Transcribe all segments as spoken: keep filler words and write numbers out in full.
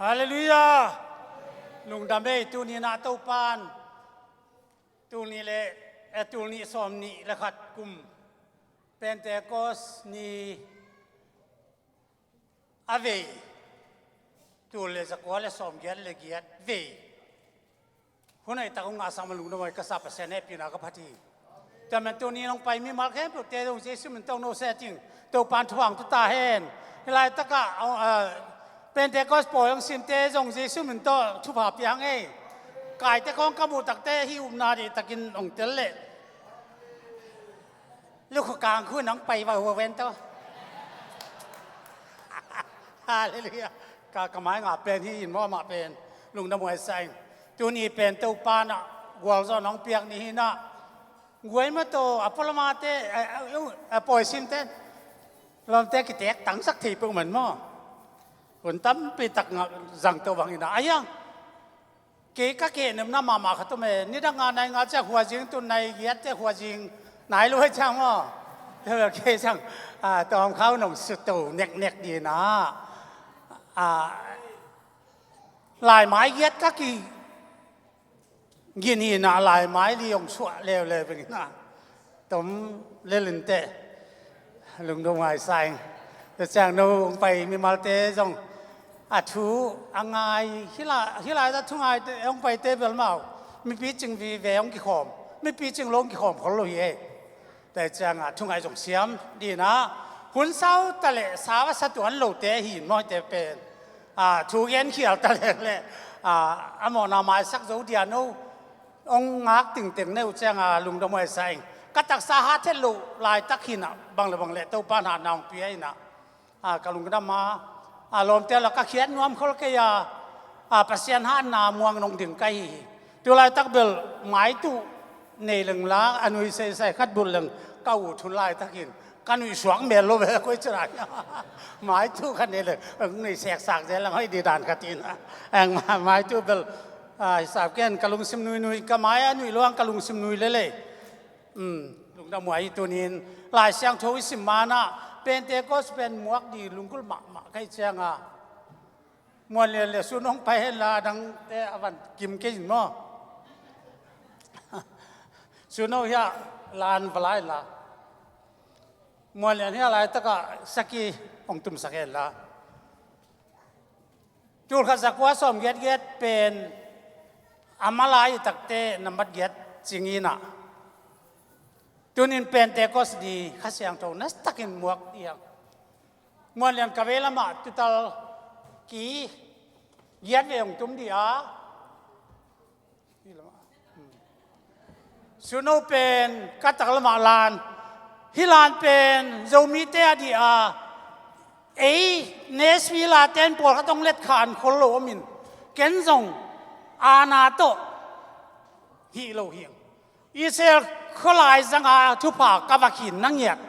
Halleluiah. Lungdam ei. Tuni-in ah Topa'n tul nih le, eh, tul nih sawm nih le khat kum Pentecost ni a vei, tul le zakua le sawmgiat le giat vei hun hoihtak hong ngahsak man lungdam huai ka sa, Pasian hehpihna ka phat hi. Tua man tuni-in hong pai mimal khempeuhte zong Jesu min tawh hong nusia ding, Topa'n thupha hong pia ta hen. Hih laitakah, ah, Pentecost pawi hong simte zong Jesu min tawh thupha pia hang ei. Kaite khawng ka muh takteh hih upna deihtakin hong tel leh, Lukhu kangkhu nong pai va hua ven to. Halleluiah. Ka, ka mai ngah pen hi in maw, amah pen lungdam huai sa ing. Tuni pen Topa'n ah gualzawhna hong piak ni hi in ah, guai mah tawh a pualamate, a, a, a pawi simte, lawmte kitek tangsak thei peuhmah maw. Hun tampi tak ngah zang to bang hi in ah, a hiang. Kei ka kehnemna mahmah khat om e, nidang a nai nga ciang hua zing, tun nai giat ciang hua zing, nai luai ciang maw. Kei ciang, ah, tawmkhau nong suto neknek ding in ah, ah, laimai giat ka kigin hi in ah, laimai li hong suah leuleu bang in ah. Tom lel inteh. Lungdam huai sa ing. Tua ciang no hong pai mimalte zong a thu a ngai, hih lai, hih lai-ah thu ngaite hong paite bel amau mipi cing vive hong kikhawm, mipi cing lo hong kikhawm khol lo hi ei. Tua ciangah thu ngai zong siam ding in ah, hun sau ta leh sau a sa tuan lote hi in maw, hihte pen. Ah, thu gen khial ta leh leh, ah, a mawhna maisak zo dia no. Hong ngak tingteng ne uh ciangah lungdam huai sa ing. Ka taksa hat het loh laitak hi in ah, bang le bang leh Topa'n hatna hong pia in ah, ah, ka lungdam a, ah, lawmte lak ka khiat nuam khol kei a, ah, Pasian hatna muang nong ding ka hi hi. Tu laitak bel maituh nei leng la, a nui seisai khat bulh leng ka ut hun laitakin ka nuih suak mel lo ve, koi cih dan. Maituh khat nei leng, hong nuih seksak zel leng hoih ding dan khat in ah. Eng ma-, maituh bel, ah, hisap ken ka lungsim nuinui, ka mai a nuih lo hang ka lungsim nui lel ei. Um, lungdam huai hi. Tuni-in Lai Siangtho i sim ma-in ah Pentecost pen muak ding lunggulh mahmah ka hih ciangah, Muan Lian le Sun hong pai hen la, a dangte a van kim kei in maw. Sun aw, hiah lan va la in la. Muan Lian hiah laitakah sakhi hong tumsak hen la. Tul khat zakua sawmgiat giat pen a mah lai i takte nambat giat cing in ah, tuni-in Pentecost ni Kha Siangtho nasatak in muak ding hi hang. Muan Lian, ka vei lamah tutal ki giat vei hong tum ding a, Sun aw pen ka tak lamah lan, hih lan pen Zomite a ding a, ei Nashville-a ten pawlkhat hong letkhan khol lo om in, ken zong aana tawh hih lo hi. Israel khualai zanga thupha ka va khin na ngiat.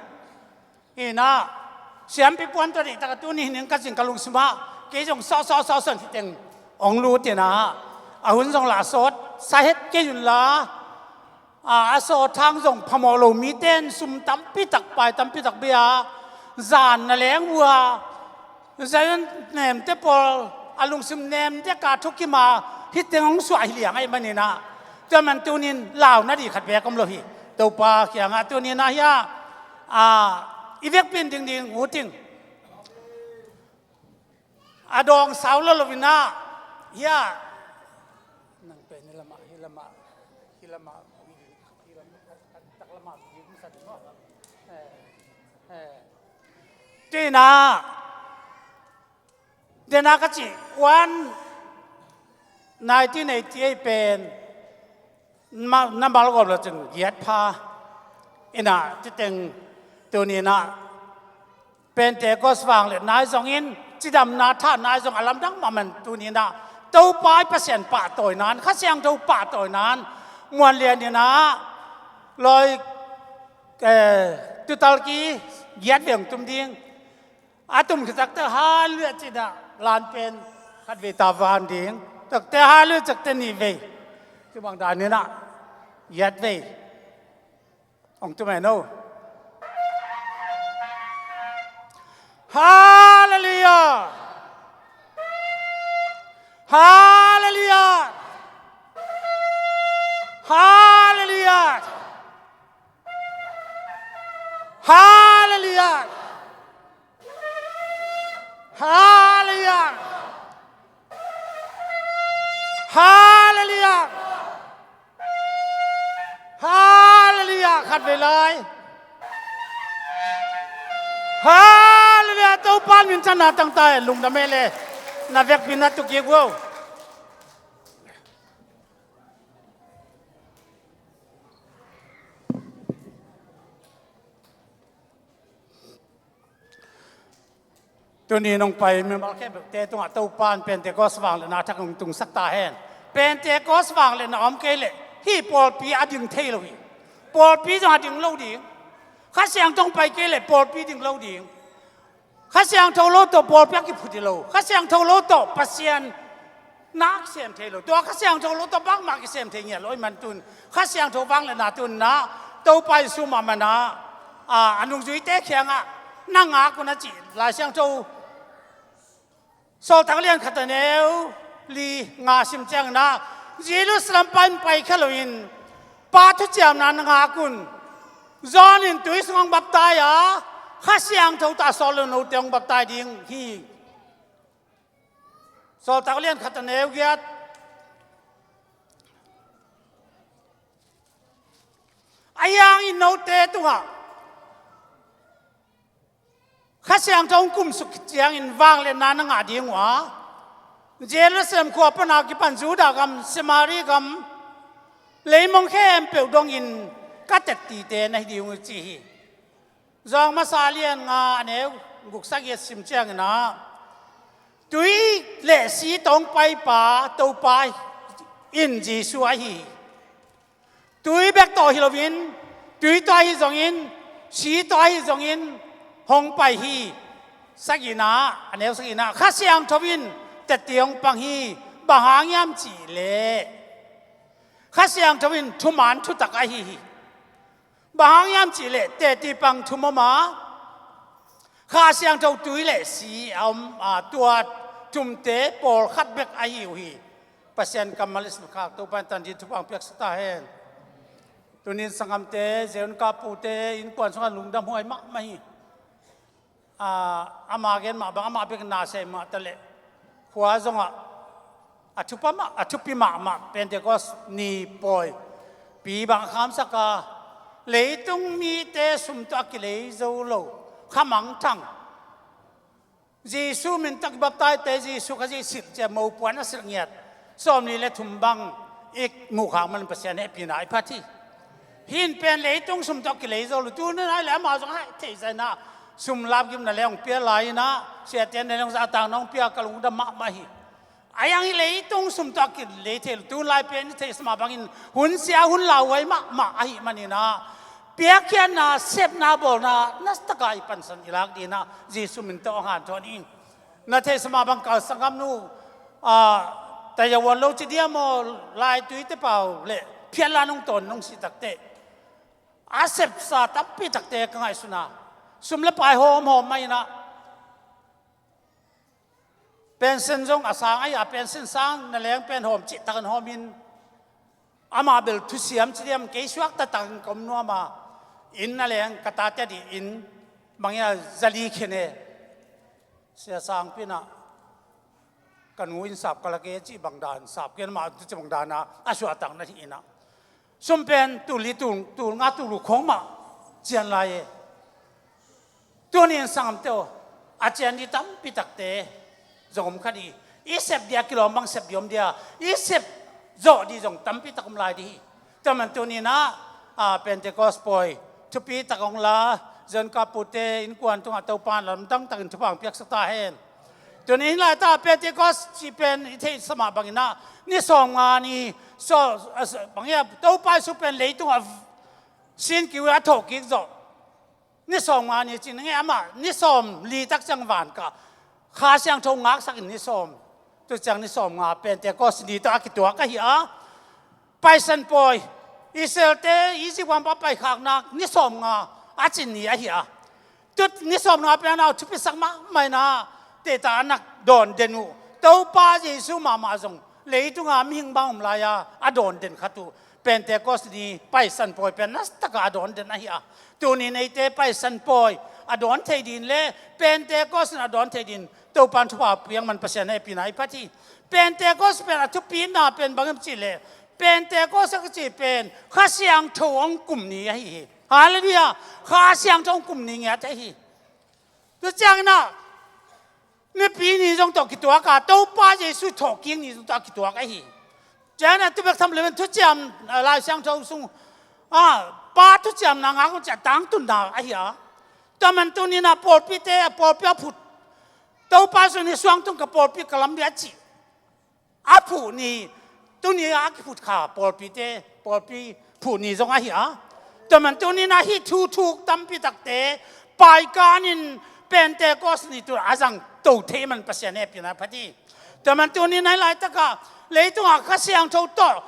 Hi in ah, siampi puan tawh deihtak a tuni hi ning ka cing ka lungsim ah, kei zong sawh sawh sawh sawh hi teng hong lut in ah, a hun zong lah sawt sa het kei un la, a, a sawt hang zong phamawh lo mite in sum tampi tak, pai tampi tak bia, zan na leng uh a, Zion nemte pawl a lungsim nemte ka thukim a, hi teng hong suah hi liang ahih manin ah, tua man tuni-in lau nading khat beek om lo hi. Topa kiangah tuni-in ah hiah, a, i vekpi in ding ding ut ing. A dawng sau lo lo in ah, hiah. Nang pen hi lamah, hi lamah, hi lamah, hi lamah, tak lamah, hi lamah, hi lamah. Eh, eh. Tua in ah, dena ka cih, one nineteen eighty-eight pen ma-, na malgawm lo cin giat pha in ah, ci teng tuni-in ah Pentecost vangliatna ahi zongin, cidamna thahatna ahi zong a lamdang mahmah in tuni-in ah Topa i Pasian pahtawina in, Kha Siangtho pahtawina in, Muan Lian in ah lawi, eh, tutal ki giat vei hong tum ding. A tum khit takte halleluiah ci-in ah lan pen khat vei ta van ding. Takte halleluiah, takte nih vei. Tua bang dan in ah giat vei hong tum hen aw. Halleluiah. Halleluiah. Halleluiah. Halleluiah. Halleluiah. Halleluiah. Halleluiah. Khat vei lai. Halleluiah. Topa minthanna tangta e, lungdam e le. Na vekpi na tukik vo. Tuni nong pai mimal khempeuhte tungah Topa in Pentecost vangliatna thak hong tungsak ta hen. Pentecost vangliatna om kei leh hih pawlpi a ding thei lo hi. Pawlpi zong a ding lo ding. Kha Siangtho hong pai kei leh pawlpi ding lo ding. Kha Siangtho lo tawh pawlpi a kiphut hi lo. Kha Siangtho lo tawh Pasian na kisem thei lo. Tua Kha Siangtho lo tawh bangmah kisem thei ngiat lo ahih man tun Kha Siangtho vangliatna tun na Topa Jesu mahmah na, a, a nungzuite kiangah na ngak un a cih Lai Siangtho Sawltak lian khat a neu li nga sim ciangin ah Jerusalem pan pai kha loin Pa thuciamna na ngak un. John in tui sung hong baptai a, Kha Siangtho tawh a sawt lo note hong baptai ding hi. Sawltak lian khat a neu giat. Ahi hangin note tungah Kha Siangtho hong kumsuk khit ciangin vangliatna na ngah ding uh a, Jerusalem khua pana kipan Judah gam, Samaria gam, leimong khempeuh dongin ka tettite na hi ding uh ci hi. John masa lian nga a neu guk sagih a sim ciangin ah tui le si tawh hong paipa Topa in Jesu ahi hi. Tui bek tawh hi loin, tui tawh ahi zongin, si tawh ahi zongin hong pai hi. Sagihna, a neu sagihna, Kha Siangtho in tette hong pang hi. Bang hang hiam cih leh Kha Siangtho in thuman thutak ahi hi. Bang hang hiam cih leh tette pang thum om a, Kha Siangtho tui le si a om, a, tua thumte pawlkhat bek ahi uh hi. Pasian kammal i silkhak Topa in tan ding thupha hong piaksak ta hen. Tunin sanggamte, Zion Kapute innkuan sungah lungdam huai mahmah hi. A, ama gen mah bang amah bek na sei mah ta leh khua zongah a thupi mah, a thupi mahmah Pentecost ni pawi pi bang a khamsak a, leitung mite sum tawh a kilei zo lo kha mangthang. Jesu min tawh kibaptaite, Jesu Khazih silh ciang mopuan a silh ngiat sawmli le thum bang i muh khak manin Pasian hehpihna i phat hi. Hih pen leitung sum tawh kilei zo lo, tu nai le amah zong a theihsa in ah sum lap gimna le hong pia lai in ah, siate na le hong zahtakna hong pia, ka lungdam mahmah hi. Ahi hang hih leitung sum tawh a kilei thei lo, tu lai pen i theihsa mah bangin hun sia hun lauhuai mahmah ahih manin ah piakkhiatna, sepna, bawlna nasataka i pansan i lak ding in ah Jesu min tawh hong hanthawn in. Na theihsa mah bang ka sanggamnu, a, tayawan lo ci diam aw, laitui te pau le phiatlan hong tawn nong sih takteh a sepsa tampi takte ka ngaihsun a, sum le pai hawmhawm mah in ah, pension zong a sang ahi a, pension sang na leng pen hawm cihtakin hawm in, amah bel thusiam ci diam, kei suakta takin ka om nuam a, inn na leng ka tate ading inn bang hiam, zali khen e. Sia Sangpi in ah ka nu inn sap ka la kei cih bang dan sap kei, amah tu cih bang dan a a suahtak na hi in ah, sum pen tul li, tul, tul nga, tul guk khawng mah cian lai e. Tunin sanggamte aw, a cian ding tampi takte zong om kha ding hi. I sep ding a kilawm bang sep ding om ding a, i sep zawh ding zong tampi tak om lai ding hi. Tua man tunin ah, a, Pentecost pawi thupi tak hong la, Zion Kapute innkuan tungah Topa in lamdang takin thupha hong piaksak ta hen. Tunin hih laitak Pentecost cih pen i theihsa mah bangin ah ni sawmnga ni, so, a, so, bang hiam, Topa Jesu pen leitungah sin kik uh a, thawh kik zawh. Ni sawmnga ni cih na ngei, amah ni sawmli tak ciang van kah, Kha Siangtho ngaksak in ni sawm, tu ciang ni sawmnga Pentecost ni tawh a kituak ahi a, Paisan pawi, Israelte Egypt gam pan paikhakna ni sawmnga a cin ni ahi a, tu ni sawmnga pen a thupisak mahmah in ah, teitei a nak dawn den uh, Topa Jesu mahmah zong leitunga mihing bang om lai-a a dawn den khat uh Pentecost ni Paisan pawi pen nasataka a dawn den ahi a. Tuni neite Paisan pawi a dawn thei din le Pentecost in a dawn thei din Topan thupha piang man Pasian hehpihna i phat hi. Pentecost pen a thupina pen bang hiam cih leh Pentecost a kici pen Kha Siangtho hong kum ni ahi hi. Halleluiah. Kha Siangtho hong kum ni ngiat ahi hi. Tua ciangin ah Nipi ni zong tawh kituak a, Topa Jesu thawhkik ni zong tawh a kituak ahi. Ciangin ah tu bek tham lo in thuciam, ah, Lai Siangtho sung, ah, Pa thuciamna ngak un ci a tangtunna ahi a. Tua man tuni-in ah pawlpite, pawlpi a phut, Topa Jesu in hih suangtum ka pawlpi ka lam ding a cih a phuh ni, tuni a kiphut kha pawlpite, pawlpi phuh ni zong ahi a. Tua man tuni-in ah hih thu thuk tampi takte paikan in Pentecost ni tu a zang to thei man Pasian hehpihna phat hi. Tua man tuni-in ah hih laitakah leitungah Kha Siangtho tawh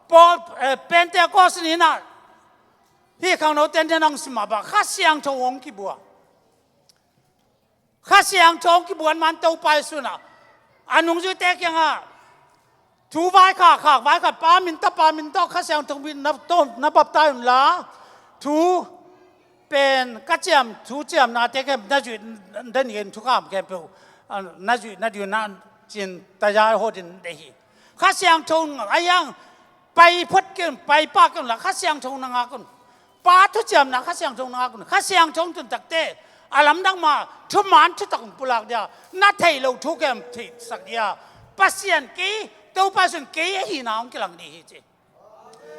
pawl, eh, Pentecost ni-in ah hih khangno tenten hong sim mah bang Kha Siangtho hong kibua. Kha Siangtho hong kibuan man Topa Jesu in ah a nungzuite kiangah thu vaikhak, khak vaikhak, Pa min, Tapa min tawh Kha Siangtho min na, tawh na baptai unla thu pen ka ciam, thu ciamnate khempeuh na zuih den in thukham khempeuh, ah, na zuih nading un ah cin taya hawtin deih hi. Kha Siangtho a hiang pai phot kei un, pai pah kei unla Kha Siangtho na ngak un. Pa thuciamna Kha Siangtho na ngak un. Kha Siangtho hong tun takte a lamdang mah thuman thutak hong pulak dia, na theih loh thu khempeuh theihsak dia, Pasian kei, Topa Jesu in kei ahihna hong kilang ding hi ci.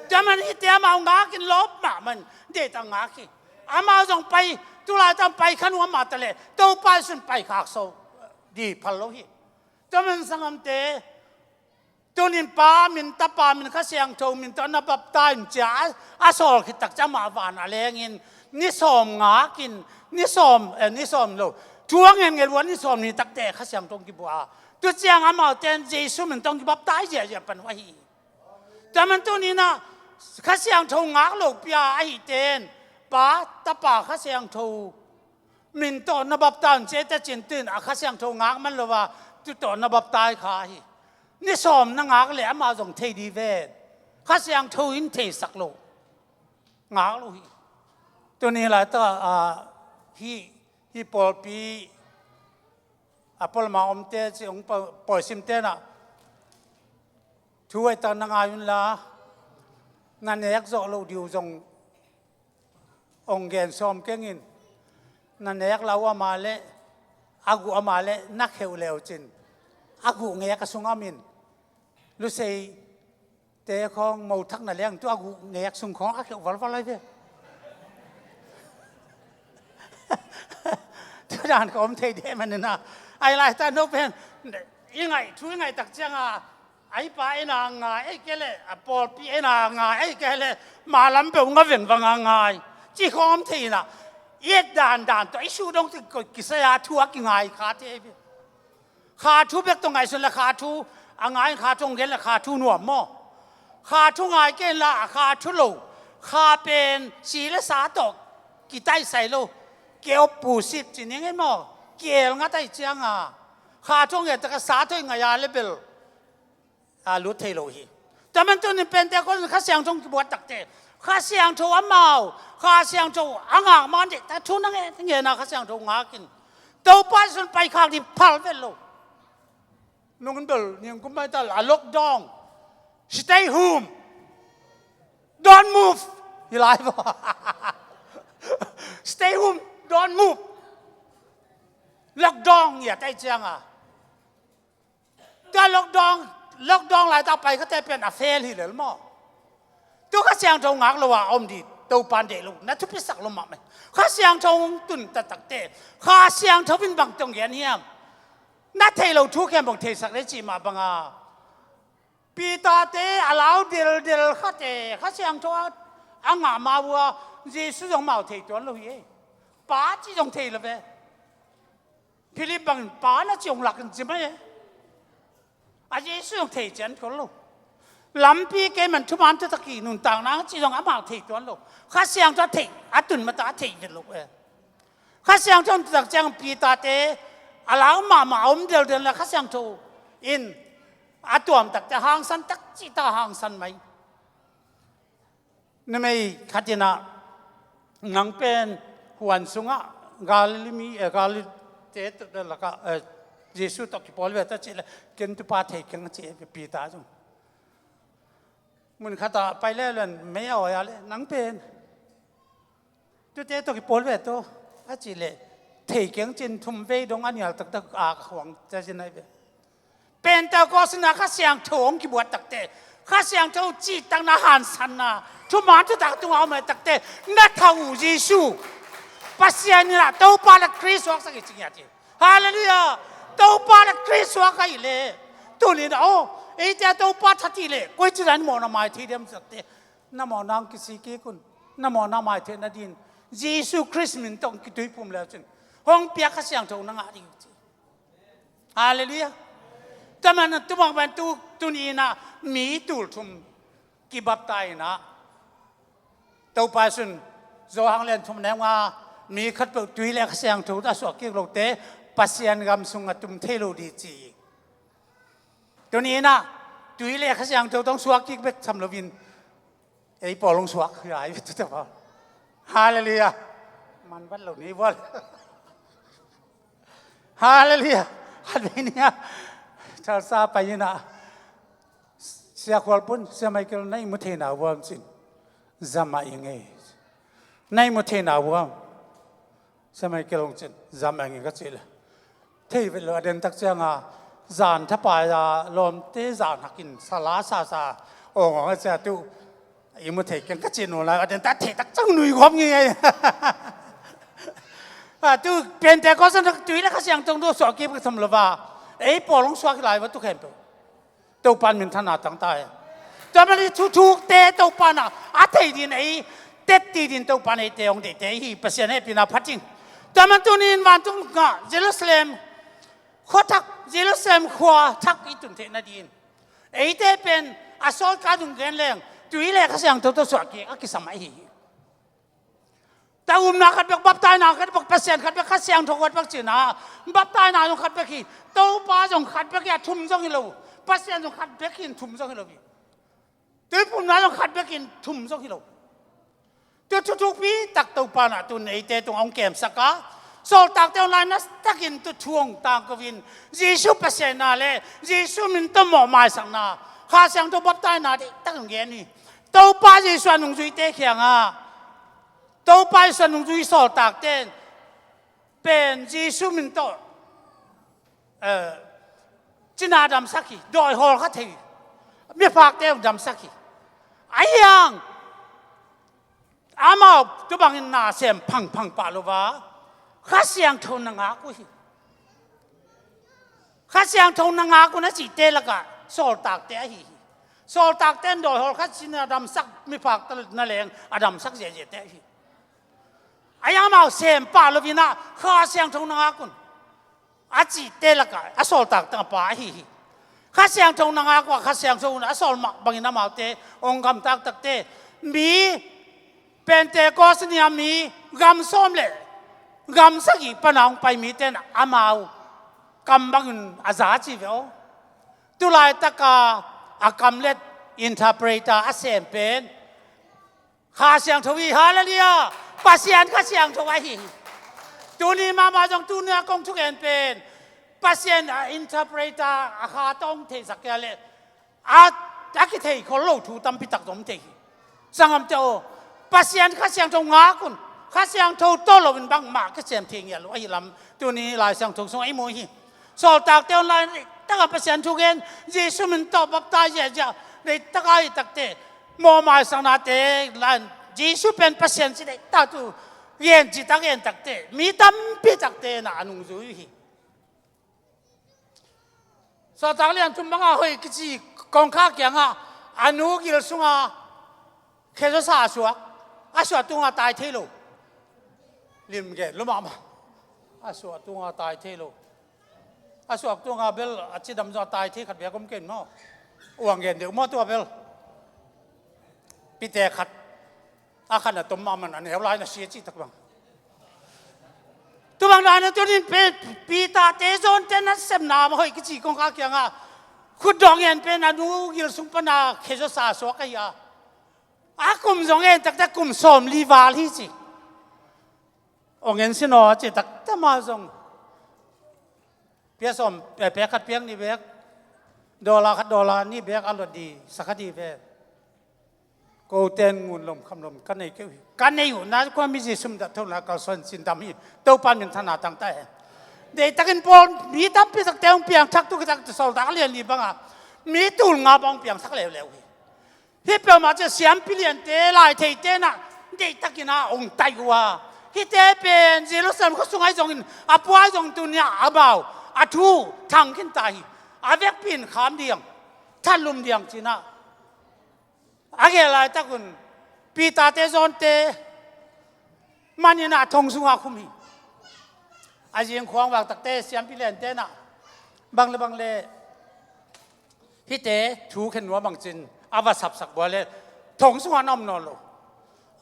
Tua man hihte amau ngak in lawp mahmah in deihtak ngak hi. Amau zong pai, tulaitak pai kha nuam mah taleh Topa Jesu in paikhak so ding phal lo hi. Tua man sanggamte, tunin Pa min, Tapa min, Kha Siangtho min tawh na baptai un ci a, a sawl khit tak ciang amah van a lengin ni sawm ngak in, ni sawm, eh, ni sawm lo, thu a ngen ngen uh a ni sawm ni takte Kha Siangtho hong kibua a. Tu ciang amaute in Jesu min tawh hong kibaptai ziahziah pan uh ahi hi. Tua man tuni-in ah Kha Siangtho ngak lopi a ahite in Pa, Tapa, Kha Siangtho min tawh na baptai un ci a, tua cin tu-in a Kha Siangtho ngak man lo a, tu tawh na baptai kha hi. Ni sawm na ngak leh amah zong thei ding ven. Kha Siangtho in theisak lo, ngak lo hi. Tuni laitak, ah, hih, hih pawlpi a pualam a omte ci hong pa-, pawisimte in ah thu hoihtak na ngai unla, na nek zawh loh ding uh zong hong gen sawm keng in. Na nek lau a mah leh, a guh a mah leh na kheuh le uh cin, a guh ngek a sung a om in. Lusei te khawng mo thak na leng tu a guh ngek sung khawng a kheuh valval lai ve. Tua dan ka om thei deh man in ah, a hih laitak no pen i ngaih, thu i ngaih tak ciang a, a hih pa en a ngai, ahih kei leh a pawlpi en a ngai, ahih kei leh ma lam peuh nga ven vang a ngai, ci khawng om thei in ah, i et dandan tawh i suh dong teh koih kisai a thu a kingai kha thei ve. Kha thu bek tawh ngaihsun leh kha thu a ngai, kha thu hong gen leh kha thu nuam maw? Kha thu ngai kei inla a kha thu lo, kha pen si le sa tawh kitaisai lo, ke opposite ci ning ei maw? Kiel ngat ahih ciang a, kha thu hong gen tak a sa tawh i ngaih a leh bel a lut thei lo hi. Tua man tunin Pentecost in Kha Siangtho hong kibuat takte, Kha Siangtho amau, Kha Siangtho a ngak man deh ta thu na ngen, ngen a Kha Siangtho ngak in. Topa Jesu in paikhak ding phal vet lo. Nung in bel, ning kum mai tal, a lockdown. Stay home. Don't move. Hi lai bo. Stay home. Don't move. Lockdown, ya tai ciang a. Tua lockdown, lockdown laitak pai khate pen a fail hi lel maw? Tu Kha Siangtho ngak lo a om ding, Topan deih lo, na thupisak lo mahmah. Kha Siangtho hong tun taktakte, Kha Siangtho in bang tawh gen hiam? Na theih loh thu khempeuh bang theisak le cih mah banga. Peter-te a lau deldel khate, Kha Siangtho a, a ngah ma uh a, Jesu zong amau thei tuan lo hi ei. Pa cih zong thei lo ve. Philip bangin Pa na cih hong lak in ci mai e. A Jesu zong thei cian tuan lo. Lampi kei man thuman thutak hi nuntakna cih zong amau thei tuan lo. Kha Siangtho a theih, a tun mata a theih vet lo e. Kha Siangtho a tun tak ciang Peter-te a lau mahmah a om deldel la Kha Siangtho In a tuam takte hangsan tak cih tak a hangsan mai. Numei khat in ah, nang pen huan sungah Galili mi, eh, Galili te lakah, eh, Jesu tawh kipawl ve ta cih leh, ken tu pa thei keng a ci e, Peter zong. Mun khatah pai leulen mei a awi a leh, nang pen tute tawh kipawl ve tawh a cih leh, thei keng cin thum vei dong a nial taktak a ka huang ta cin ai ve. Pentecost in ah Kha Siangtho hong kibuat takte, Kha Siangtho cihtakna, hansanna, thuman thutak tunga om takte, na thah uh Jesu, Pasian in ah Topa le Khrist suaksak hi ci ngiat hi. Halleluiah. Topa le Khrist suak ahih leh, tuni in ah, aw, eite a Topa that hi leh, koici dan mawhna mai thei diam takte, na mawhna hong kisik kik un. Na mawhna mai theihna dingin Jesu Khrist min tawh hong kituiphum le uh cin, hong piak Kha Siangtho na ngah ding uh ci. Halleluiah. Tua man, tua man tu, tuni in ah mi tul thum kibaptai in ah, Topa Jesu in Johan lian thum neu nga, mi khatpeuh tui le Kha Siangtho a suak kik lote Pasian gam sung a tum thei lo ding ci. Tuni in ah tui le Kha Siangtho tawh suak kik bek tham loin, ei pawl hong suak hi lai ve tuta pawl. Halleluiah. Man vat lo ni bual. Halleluiah. Khat vei ni a, Tulsa pai in ah, Sia Khual Pun, Sia Michael, na ihmu theihna uh a om cin, zam a ing e. Na ihmu theihna uh a om. Sia Michael hong cin, zam a ing e ka cih leh, thei vet lo, a den tak cianga zan thapai a lawmte zan hakin sala sasa awng awng a cia tu, ihmu thei keng ka cih nawn lai, a den tak thei tak ciang nui gawp ngei. A tu Pentecost in tui le Kha Siangtho tawh suak kik bek tham lo va, ei pawl hong suak hi lai va tu khempeuh. Topa in minthanna tang ta e. Tua man i thuthukte Topa in ah a thei dingin ei tetti dingin Topa in eite hong deihte hi, Pasian hehpihna phat ing. Tua man tuni in vantung gah Jerusalem khua thak, Jerusalem khua thak i tun theihna dingin eite pen a sawt ka dung gen leng, tui le Kha Siangtho tawh suak kik a kisam ahi hi. Tua umna khat bek, baptaina khat bek, Pasian khat bek, Kha Siangtho khat bek cihna. Baptaina zong khat bek hi, Topa zong khat bek hi a, thum zong hi lo. Pasian zong khat bek hi, thum zong hi lo hi. Tuiphumna zong khat bek hi, thum zong hi lo. Tua thuthukpi tak Topa in ah tun eite tungah hong kemsak a, sawltakte online na takin tua thu hong tangko in, Jesu Pasian na le Jesu min tawh mawhmaisakna, Kha Siangtho baptaina deihtak hong gen hi. Topa Jesu a nungzuite kiangah, Topa Jesu a nungzui sawltakte in pen Jesu min tawh, eh, cina damsak hi, dawi hawlkha thei, miphakte hong damsak hi. Ahi hang amau tua bangin na sem phangphang pah lo va, Kha Siangtho na ngak uh hi. Kha Siangtho na ngak uh na cihte lakah sawltakte ahi hi. Sawltakte in dawi hawlkha, cina damsak, miphak na leng a damsak ziahziahte ahi hi. Ahi hang amau sem pah lo in ah Kha Siangtho na ngak un a cihte lakah a sawltak tangah pa ahi hi. Kha Siangtho na ngak uh a, Kha Siangtho in a sawl mah bangin amaute hong gamtak takte, mi Pentecost ni-a mi gam sawm le gam sagih pana hong pai mite in amau kam bangin a za ci ve aw. Tulaitaka a kam le interpreter a sem pen Kha Siangtho hi. Halleluiah. Pasian Kha Siangtho ahi hi. Tuni mahmah zong tuni a kong thugen pen Pasian a interpreter a Kha tawh hong theisak kei a leh a, a kithei khol lo thu tampi tak zong om thei hi. Sanggamte aw, Pasian Kha Siangtho ngak un. Kha Siangtho tawh loin bangmah kisem thei ngiat lo ahi lam tuni Lai Siangtho sungah i mu hi. Sawltakte online deihtakah Pasian thu gen, Jesu min tawh baptize ziahziah, deihtakah hi takte, mawhmaisaknate, Jesu pen Pasian ci deihtak thu gen, citak gen takte mi tampi takte na a nungzui hi. Sawltak lian thum banga hoih kici kongkhak kiangah a nu gil sunga khezaw sa a suak, a suak tunga tai thei lo. Lim gen lo mahmah. A suak tunga tai thei lo. A suak tunga bel a cidam zaw a tai thei khat bek om ken maw? Uang gen deuh maw tua bel? Pite khat a khan a tom mahmah a neu lai na sia cih tak bang. Tua bang dan a tunin Peter te John te nasepna hoih kici kongkhak kiangah Khutdawh ngen pen a nu gil sung pana khe zawsa suak ahi a. A kum zong en taktak kum sawmli val hi ci. Ong en sin aw a ci taktak mah zong. Pia sawm, eh, pia khat piak nih bek. Dollar khat dollar nih bek a lot di, sa kha di ve. Ko ten ngun lom kham lom ka nei keuh hi. Ka nei uh na kua mi Jesu min dah thona kalsuan sin dam hi. Topa min thana tangta hen. Deihtakin pawl mi tampi takte hong piangthak tu kitak tu sawltak a lian li banga mi tul nga bang piangthak leuleu hi. Hih peuhmah ciah siampi liante lai theite nah deihtakin ah hong taih uh a. Hihte pen Jerusalem khuasung ahi zongin a pua ahi zongin tuni ah amau a thu thang khin ta hi. A vekpi in kham diang, thalum diang cinah a gel laitak un Peter te John te manin ah thong sungah khum hi. A zing khuang vak takte siampi liante nah bang le bang le hihte thu khen nuam bangcin a va sapsak bua le thong sungah na om nawn lo.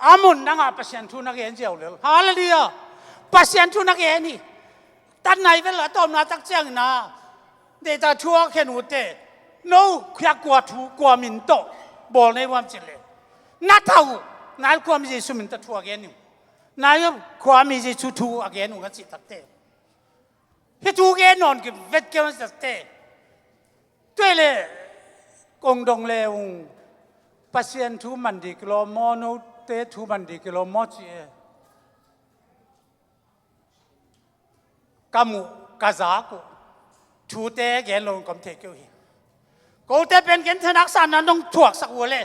A mun dangah Pasian thu na gen ziau lel. Halleluiah. Pasian thu na gen hi. Tat nai vel a tawpna tak ciangin ah deihtak thu a khen uhte no khia kua thu kua min tawh bawl nei huam cin le na thau uh. Nai kua mi Jesu min tawh thu a gen uh. Nai kua mi Jesu thu a gen uh a cih takte. Hih thu gen nawn ki vet keu na cih takte. Tuai le kong dong le ung Pasian thu man di kilawm maw, note thu man di kilawm maw ci e. Ka muh ka zak uh thute gen lo in kom thei keuh hi. Kote pen gen thenak sanna nong thuaksak uh le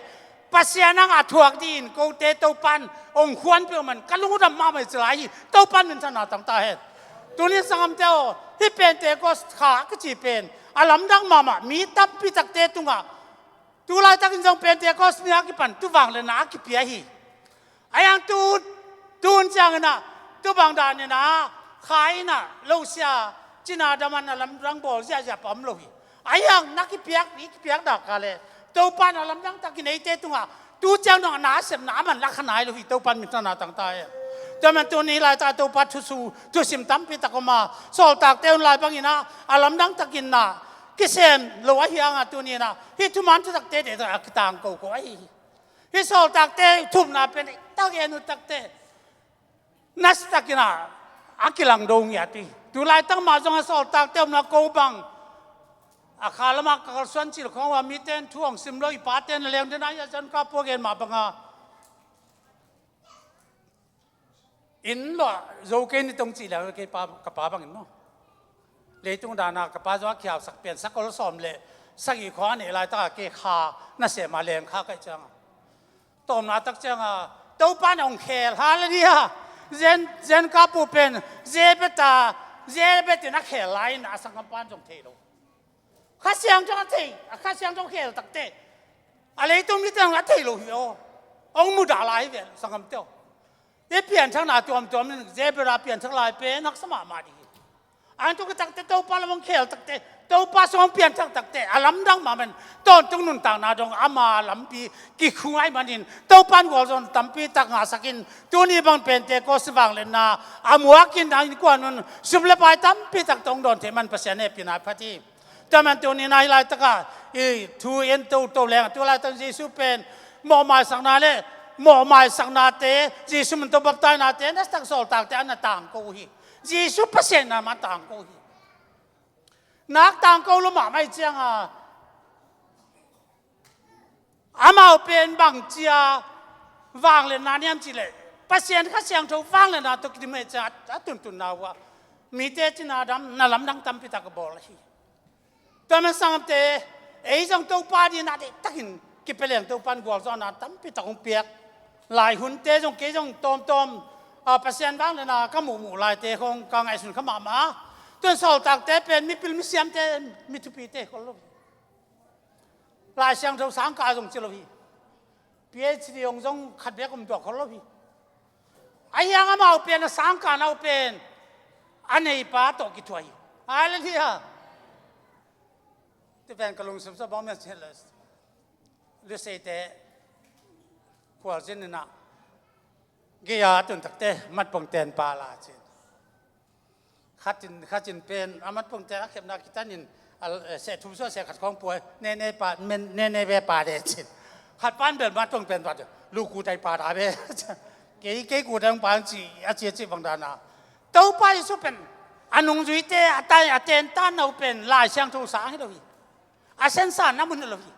Pasian ang a thuak dih in kote Topan ong khuan peuh man ka lungdam mahmah i ci lai hi. Topan min thana tangta hen. Tuni sangamte aw, hih Pentecost kha a kici pen a lamdang mahmah mi tampi takte tungah tu laitakin zong Pentecost ni a kipan tu vangliatna a kipia hi. A hiang tu tun ciangin ah tu bang danin ah kha in ah losia cina daman a lamdang bawl ziahziah pa om lo hi. A hiang na kipiak i kipiak dak ka le Topan a lamdang takin eite tungah tu ciang dong a nasepna a man lakha nai lo hi. Topan min thana tangta e. Tua man tuni laitah Topa thusu thusim tampi tak om a sawltakte un lai bangin ah a lamdang takin na kisem lo a hiang a tuni na hih thuman thutakte te a kitang koko ahi hi. Hih sawltakte thumna pen tak en uh takte nasitakin ah a kilang do ngiat hi. Tu laitak mah zong a sawltakte omna ko bang a kha lamah ka kalsuan cil khawng uh a mite in thu hong sim lo i pate in a leng den a hi a zan ka pua gen mah banga inn luah zo kei ni tong cih leng kei pa, ka pa bangin maw leitung dana ka pa zong a khiausak piansak ol sawm le sagih khawng a neih laitaka kei kha nasem a leng kha kaih cianga tawmna tak cianga Topa in a hong khel. Halleluiah. Zen, zen ka pu pen zebeta zebetin a khel lai in a sangkam pan zong thei lo. Kha Siangtho a thei, a Kha Siangtho khel takte a leitung mite a thei lo hi aw. Hong mudah lai hi ve sangkam teo. I pianthakna tuamtuam in zebera pianthak lai pen haksa mahmah dih hi. Ang tu kitakte Topa lam hong khel takte Topa sung hong pianthak takte a lamdang mahmah in tawntung nuntakna dong ama lampi kikhung ahih manin Topa in gualzawhna tampi tak ngahsakin tuni bang Pentecost vangliatna a muakin a innkuan un sum le pai tampi tak tong dawn theih man Pasian hehpihna phat hi. Tua man tuni na hih laitaka i thu en toto leng tu laitak Jesu pen mawhmaisakna le mawhmaisaknate Jesu min tawh baptainate na sak sawltakte a na tangko uh hi. Jesu Pasian na ma tangko uh hi. Nak tangko lo mahmah i cianga amau pen bangcia vangliatna niam cihleh Pasian Kha Siangtho vangliatna tawh kidim i cianga a tuntunna uh a mite cina dam na lamdang tampi tak a bawl hi. Tua man sangte ei zong Topa dina deihtakin kipia leng Topa in gualzawhna tampi tak hong piak. Lai hunte zong kei zong tawmtawm a Pasian vangliatna ka muhmuh laite khong ka ngaihsun kha mahmah. Tuan sawltakte pen mipil misiamte mi thupite khol lo hi. Lai Siangtho sangka zong ci lo hi. PhD hong zong khat bek om tuak khol lo hi. A hiang amau pen a sangka nau pen a neipa tawh kithuah hi. Halleluiah. Ti pen ka lungsim sa bawm ya chin le luseite khualzin inah gei-a a tuntakte matpong ten pa la cin khatin khatin pen a matpong ten a khepna kitanin A, eh, seh thum suah seh khat khawng pua, nene pa, men, nene ve pa de cin. Khat pan bel ma tuang pen pa de, lu ku tai pa da ve. Kei, kei ku tai pa ci, a ci, a ci bang dana. Topa Jesu pen, a nungzuite, a tai, a ten tan no pen, Lai Siangtho sang hi lo hi. A sensa na mun lo hi.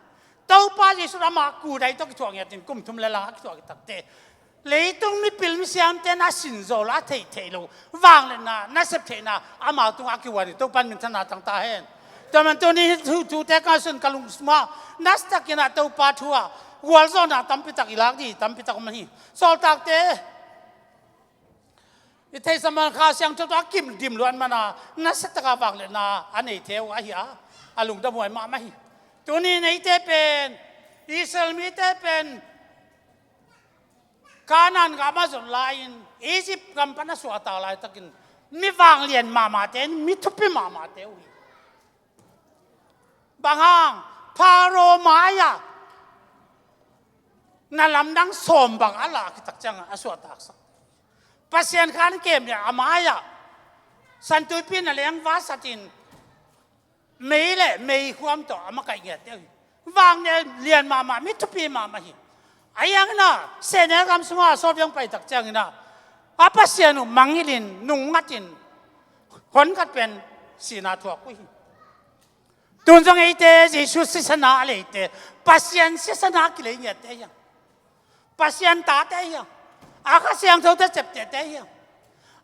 Topa Jesu ama ku tai tawh kithuah ngiat in kum thum le lang a kithuah kitakte. Leitung mipil misiamte na sin zaw la theih theih lo. Vangliatna, na sep theihna, amau tungah a kihuan hi. Topan minthanna tang ta hen. Tua man tuni thu, thute ka sun ka lungsma. Nasatak in a Topa thu a. Gualzawhna tampi tak i lak di, tampi tak om hi. Sawltakte. I theihsa man Kha Siangtho tawh a kim dim luat mana. Nasatak a vangliatna, a nei theu ahi a. A lungdam huai mahmah hi. Tuni neite pen. Israel mite pen. Kanaan gam a zon lai-in, Egypt gam pan a suahtak laitakin, mi vanglian mahmahte in, mi thupi mahmahte uh hi. Bang hang, Pharaoh mai-ah, na lamdang sawm bang a lak hi tak ciangin a suahtaksak. Pasian khan kem le a mai-ah, Santuipi na leng vasatin, mei le mei huam tawh a makaih ngiat deuh hi. Vanglian mahmah, mi thupi mahmah hi. A hiangin a, Sehnel gam sungah a sawt viang pai tak ciangin a, a Pasian uh mangngilhin, nungngatin, hon khat pen sihna thuak uh hi. Tun zong eite, Jesu sisan a leite, Pasian sisan a kilei ngiatte hiang. Pasian tate hiang. A Kha Siangthote ceptehte hiang.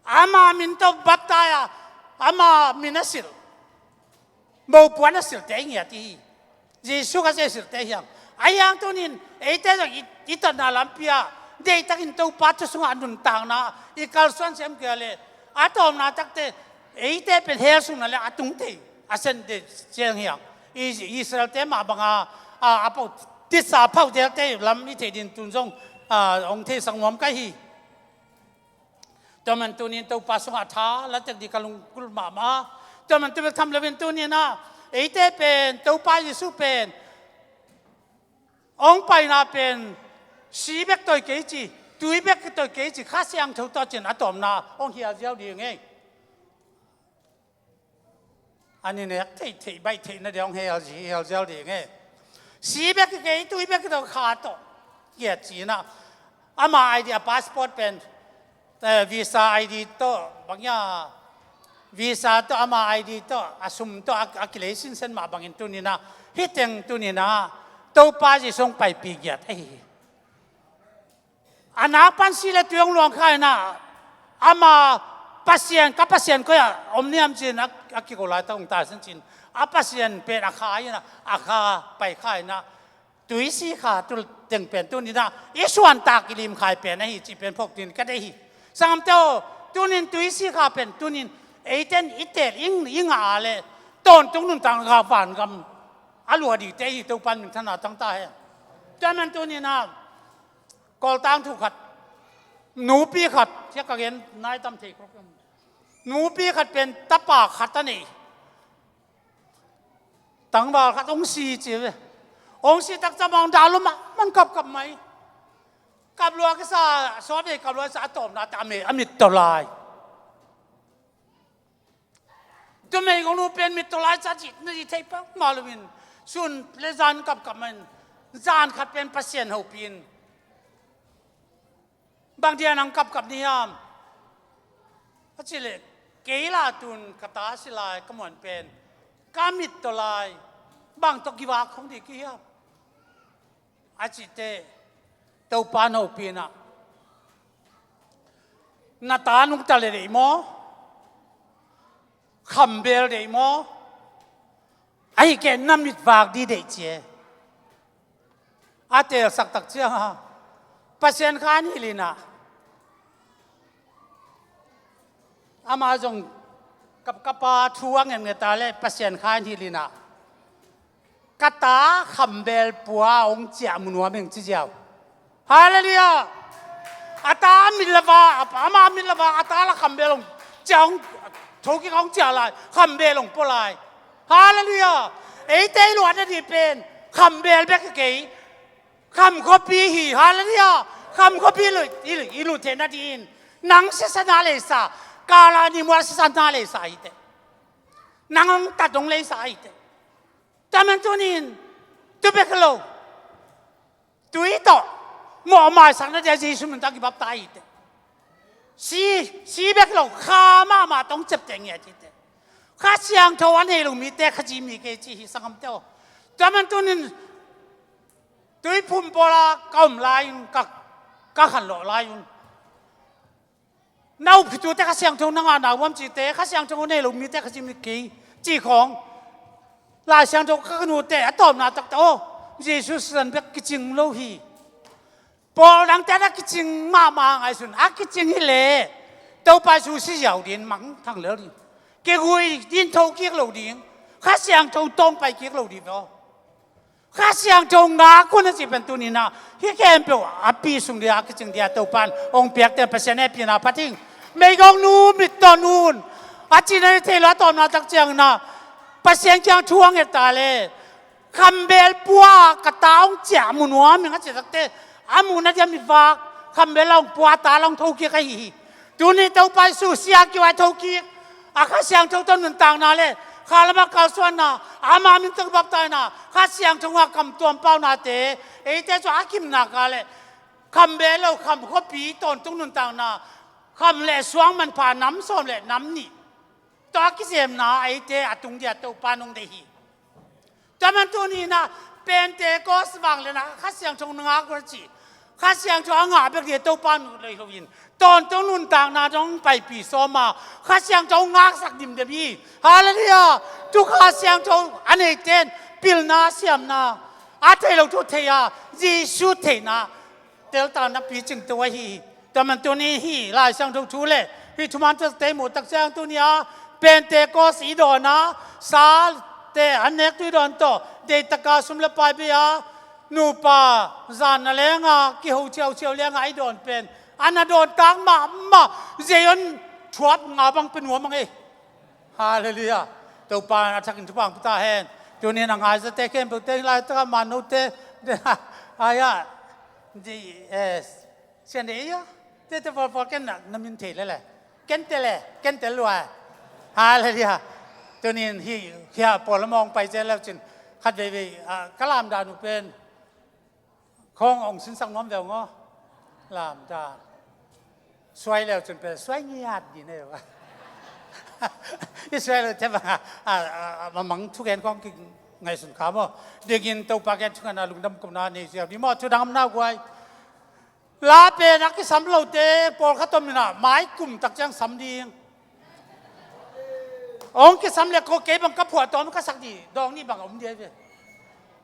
Ama min tawh baptai a, ama min a silh. Mopuan a silhte i ngiat hi. Jesu Kha Siangtho silhte hiang. A hiang tunin, eite zong i, i tatna lampi ah, deihtakin Topa thu sungah a nuntakna, i kalsuan siam kei le, a tawpna takte, eite pen hell sung na le a tung thei, a sen de ciang hiang. I, Israelte mah banga, a, a pau, tisa phauh delte lam i thei din tun zong, a, hong theisak nuam ka hi. Tua man tunin Topa sungah tha, la tek di ka lungkul mahmah. Tua man tu bek tham loin tunin ah, eite pen, Topa Jesu pen, hong paina pen, si bek toi kei ci, tui bek toi kei ci, Kha Siangtho tawh cin a tawpna, hong hial ziau ding ei. An i nek theih, theih baih theihna ding hong hel zi, hel ziau ding e. Si bek kei, tui bek tawh kha tawh. Kia cina. Ama I D a passport pen, eh, visa I D tawh, bang ia, visa tawh, ama I D tawh, a sum tawh, a, a kilei sinsen mah bangin tunina. Hih teng tunina. Topa Jesu hong paipih giat ahi hi. A nakpan si le tui hong luang kha in ah, ama Pasian, ka Pasian koi ah om niam cin a, a kiko laitak hong taisan cin. A Pasian pen a kha in ah, a kha pai kha in ah, tui si kha tu teng pen tunin ah, i suantak i limkhai pen ahi cih pen phawk dingin ka deih hi. Sangamte aw, tunin tui si kha pen tunin eiten i tel ing, i ngah a le tawntung nuntak ngah vangam a lua dingte hi. Topan minthanna tang ta hen. Tua man tunin ah, Kawltang thu khat, nupi khat, sia ka gen nai tam thei kok. Nupi khat pen tapa khat a nei. Tangval khat hong si ci ve. Hong si tak ciang mah hong dah lua mah, man kapkap mai. Kap lua kisa, sawt vei kap lua kisa a tawpna ta a me, a mit tawh lai. Tua mei kong nu pen mit tawh lai ca cih na i theih peuhmah loin sun le zan kapkap man, zan khat pen Pasian hopih in, bang dia nang kapkap ni hiam? A cih leh kei la tun ka ta si lai ka muan pen ka mit tawh lai, bang tawh kivak khong ding ki hiam? A cihte, Topa hopih in ah, na ta nungta le deih maw? Khambel deih maw? Ahi kei na mit vak ding deih ci e. A telsak tak ciang a, Pasian kha in hilh in ah, ama zong ka, ka pa thu a ngetnget a le Pasian kha in hilh in ah, ka ta khambel pua hong ciah mu nuam ing ci ziau. Halleluiah. A ta a mit lava, ama a mit lava, a ta la khambel hong ciah hong, thokik hong ciah lai, khambel hong pua lai. Halleluiah. Eite i luatna ding pen khambel bek hi kei. Kham khuapi hi, halleluiah. Kham khuapi i lut, i lut, i lut theihna dingin nang sisan a leisa, kala ni mual sisan a leisa hi teh. Nang hong tat hong leisa hi teh. Tua man tunin, tu bek lo, tui tawh mawh maisak na dia Jesu min tawh kibaptai hi teh. Si, si bek lo, kha mahmah tawh hong ciapteh ngiat hi teh. Kha Siangtho a nei lo mite Kha zi mi kei ci hi sanggamte aw. Tua man tunin, tuiphum pawla ka om lai-un, ka, ka khanlawh lai-un, na upkhitute Kha Siangtho na ngahna uam cite, Kha Siangtho a nei lo mite Kha zi mi kei ci khawng, Lai Siangtho ka nute a tawpna taktak aw, Jesu sisan bek kicing lo hi. Pawl dangte a kicing mahmah ngaihsun, a kicing hileh Topa Jesu si ziau ding, mangthang lel ding, kigui ding, tho kik lo ding, Kha Siangtho tawng pai kik lo ding aw. Kha Siangtho ngak un a cih pen tuninah hih khempeuh a pi sung dia a kicing dia Topan hong piakte Pasian hehpihna phat hing. Meigong nu mit tawn un a cihna i thei lo a tawpna tak cianginah Pasian kiang thu a nget ta le, khambel pua ka ta hong ciah mu nuam ing a cih takte, a muhna dia mi vak khambel a hong pua ta la hong thokik ahi hi. Tuni Topa Jesu sia kiu a i thokik a Kha Siangtho tawh nuntakna le kha lamah kalsuanna, ama min tawh baptaina, Kha Siangtho ngah kam tuam paunate eite cu a kimnak a le khambel lo, kham khuapi tawntung nuntakna, kham le suang manpha nam sawm le nam nih tawh a kizemna eite a tung dia Topa nong deih hi. Tua man tuninah Pentecost vanglianah Kha Siangtho na ngak un a ci. Kha Siangtho a ngah bek dia Topa nuh lei loin tawntung nuntakna dong paipi sawma Kha Siangtho ngaksak dimdem hi. Halleluiah. Tu Kha Siangtho a neiten pilna siamna, a thei lo thu thei a, Jesu theihna teltakna picingto ahi hi. Tua man tuni hih Lai Siangtho thu le hih thuman thu tei muh tak ciang tuni a Pentecost i dawn a, sate an nek tu i dawn tawh deihtaka sum le pai bei a, nupa zan na lenga kiho ciauciau lenga i dawn pen a na dawn tak mahmah, zei on thuap nga bang pe nuam a ngei. Halleluiah. Topa a thakin thupha hong pia ta hen. Tunin a ngaizate khempeuhte, hih laitaka mannote, aya, di, eh, sian de iya, tete pawlpawl ken na, na min thei lele. Ken tele, ken tel lua. Halleluiah. Tunin hih, hih a pawl lamah hong pai zel leucin khat veivei, ah, ka lamdan uh pen khawng hong sinsak nuam veu ngaw. Lamdan. Suai leu cun pen suai ngiat dih ne uh. I suai leu te bang a, a, a, a, a mang thugen khawng ki ngaihsun kha maw. Dingin Topa gen thungan a lungdam kohna nei ziau dih maw, thudang am nau guai. La pen a kisam lote pawlkhat om inah mai kum tak ciang sam ding. Hong kisam le ko kei bang ka phuah tawm ka sak dih dawng nih bang a om dih ve.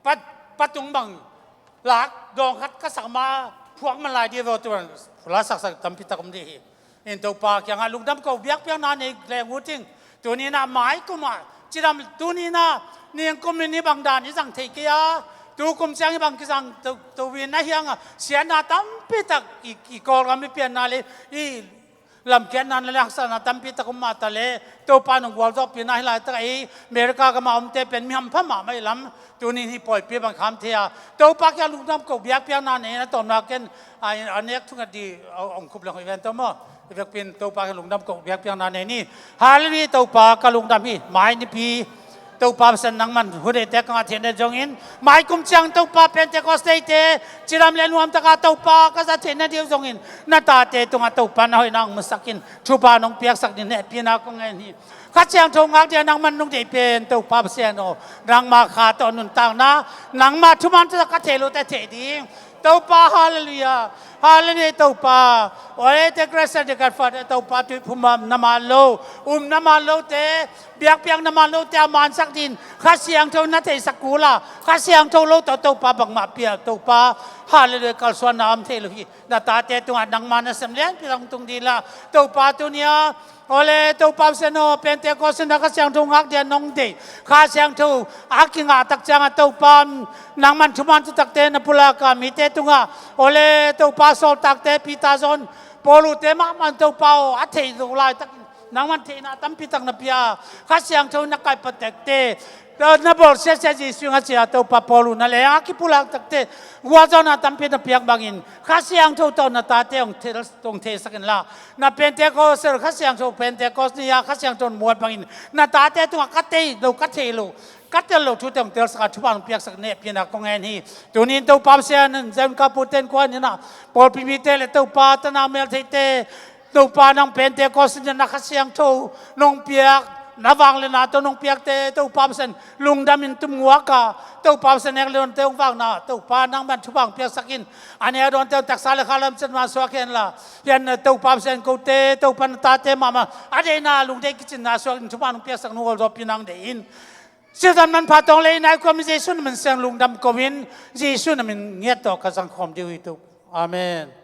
Pat, patung bang lak dawng khat ka sak ma phuak man lai dih ve, tu la saksak tampi tak om dih hi. In Topa kiangah lungdam ko, biakpiakna nei leng uh ting. Tuninah mai kumah cidam, tuninah ningkum in hih bang dan i zang thei kei a, tu kum ciang hih bang kizang to, to in a hiangah siatna tampi tak i, i Kawlgam i pianna le i lamkiatna na le haksatna tampi tak om mah ta le, Topa nong gualzawhpihna hih laitak ei America gamah omte pen mi hampha mahmah i lam. Tunin hih pawipi bang kham thei a, Topa kiang lungdam ko, biakpiakna nei na tawmna ken a, a nek thungat dih a, hong khup leng hoih ven tawh maw. I vekpin Topa kiang lungdam ko, biakpiakna nei ni. Halleluiah, Topa ka lungdam hi, mai nipi Topa Pasian nangman hudeite ka ngah theihna ding zongin, mai kum ciang Topa Pentecost Day te cidam le nuamtaka Topa ka za theihna ding zongin, na tate tungah Topa na hoihna hong musak in, thupha nong piaksak ding hehpihna kong ngen hi. Kha Siangtho ngak dia nangman nong deih pen Topa Pasian aw, nangma kha tawh nuntakna, nangma thuman thutak ka thei lote theih ding. Topa, halleluiah. Halleluiah, Topa. Aw, eh, the grace of the God Father, Topa, tuiphum ah na man lo, um na man lote, biakpiak na man lote a mansak din, Kha Siangtho na theihsak kul a, Kha Siangtho lo tawh Topa bangmah pia, Topa, halleluiah, kalsuanna om thei lo hi. Na tate tungah nangma nasem lianpi zong tung dih la, Topa, tuni a Awle, Topa Pasian aw, Pentecost in a Kha Siangtho ngak dia nong deih. Kha Siangtho a kingah tak ciangah Topa, nangman thuman thutakte na pulak a mite tungah, awle, Topa sawltakte, Peter, John, Paul te mahmah Topa aw, a theih zo laitakin nangman theihna tampi tak na pia. Kha Siangtho na kaih patekte, na bawl siasia Jesuh in a cia Topa Paul na leng a kipulak takte gualzawhna tampi na piak bangin Kha Siangtho tawh na tate hong thei, hong theisak inla, na Pentecost, Kha Siangtho Pentecost ni-a Kha Siangtho muat bangin na tate tungah ka thei lo, ka thei lo, ka tel lo thute hong telsak a, thupha hong piaksak, nehpihna kong ngen hi. Tuni in Topa Pasian, Zion Kapu ten kuan ina, pawlpi mite le Topa, tanau mel theite, Topa nang pente kawsin na Kha Siangtho nong piak, na vang le na tawh nong piakte Topa Pasian lungdam in tum nguak a, Topa Pasian nek le dawnte hong vakna Topa nangman thupha hong piaksak in, a nek a dawnte hong taksa le khalam ciat ma suak hen la, hian Topa Pasian kote Topa na tate mahmah a deihna lungdei kicinna suak in thupha hong piaksak nung awlzawpi nang deih in. Siatzan manpha tawng le i nai kuam Jesu na min siang lungdam ko in, Jesu na min ngiat tawh ka zangkhawm ding uh hi tu. Amen.